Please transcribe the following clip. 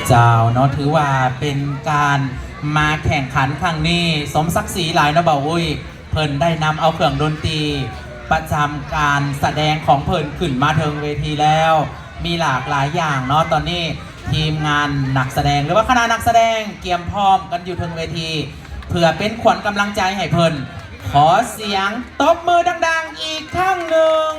ເຈົ້າເນາະ ຖືວ່າເປັນການມາແຂ່ງຂັນຄັ້ງນີ້ ສົມສັກສີຫຼາຍເນາະ ບ່າວອຸ້ຍ. ເພິ່ນໄດ້ນຳເອົາເຄື່ອງດົນຕີປະຈຳການສະແດງຂອງເພິ່ນຂຶ້ນມາເທິງເວທີແລ້ວ ມີຫຼາກຫຼາຍຢ່າງເນາະ. ຕອນນີ້ທີມງານນັກສະແດງ ຫຼືວ່າຄະນະນັກສະແດງກຽມພ້ອມກັນຢູ່ເທິງເວທີ ເພື່ອເປັນຂວັນກຳລັງໃຈໃຫ້ເພິ່ນ. ຂໍສຽງຕົບມືດັງໆອີກຄັ້ງໜຶ່ງ.